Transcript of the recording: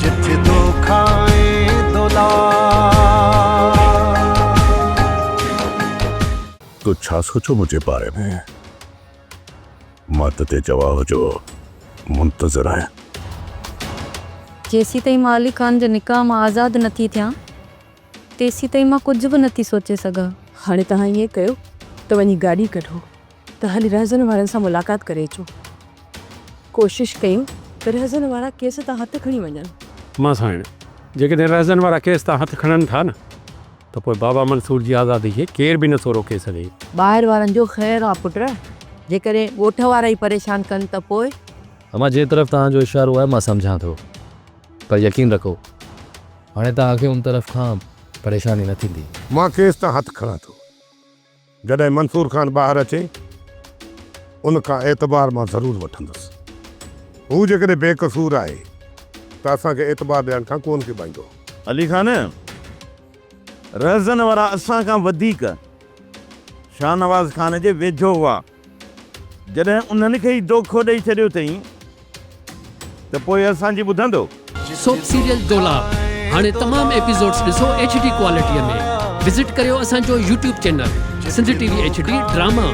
جت دوکا ۽ دولاب. تو ڇا سوچيو منهنجي باري ۾؟ مان ته تنهنجي جواب جو منتظر آهيان. جيسيتائين مان علي خان جي نڪاح مان آزاد نه ٿي ٿيان، تيسيتائين مان ڪجهه به نه ٿي سوچي سگهان. هاڻي توهان ائين ڪيو ته وڃي گاڏي ڪڍو ته هلي رهزن وارن سان ملاقات ڪري اچون. ڪوشش ڪيون ته رهزن وارا ڪيس تان هٿ کڻي وڃن. مان سائڻ، جيڪڏهن رهزن وارا ڪيس تان هٿ کڻن ٿا نه ته پوء بابا منصور جي آزادي کي ڪير به نٿو روڪي سگهي. ٻاهر وارن جو خير آ پٽ، جيڪڏهن ڳوٺ وارا ئي پريشان ڪن ته پوء؟ امان جنهن طرف توهان جو اشارو آهي مان سمجهان ٿو پر يقين رکو هاڻي توهان کي ان طرف کان پريشاني نه ٿيندي. مان ڪيس تان هٿ کڻان ٿو. جڏهن منصور خان ٻاهر اچي ان کان اعتبار مان ضرور وٺندس. هو جيڪڏهن بي قصور آهي ته اسان کي اعتبار ڏيڻ کان ڪونه ڪيٻائيندو. علي خان، رهزن وارا اسان کان وڌيڪ شاهنواز خان جي ويجهو هئا. جڏهن انهن کي ئي دوکو ڏئي ڇڏيو اٿئين ته پوء اسان جي ٻڌندو؟ سوپ سيريل دولاب هاڻي تمام ايپيسوڊز ڏسو ايڇ ڊي ڪوالٽي ۾ وزٽ ڪريو اسان جو YouTube channel Sindh T V H D drama.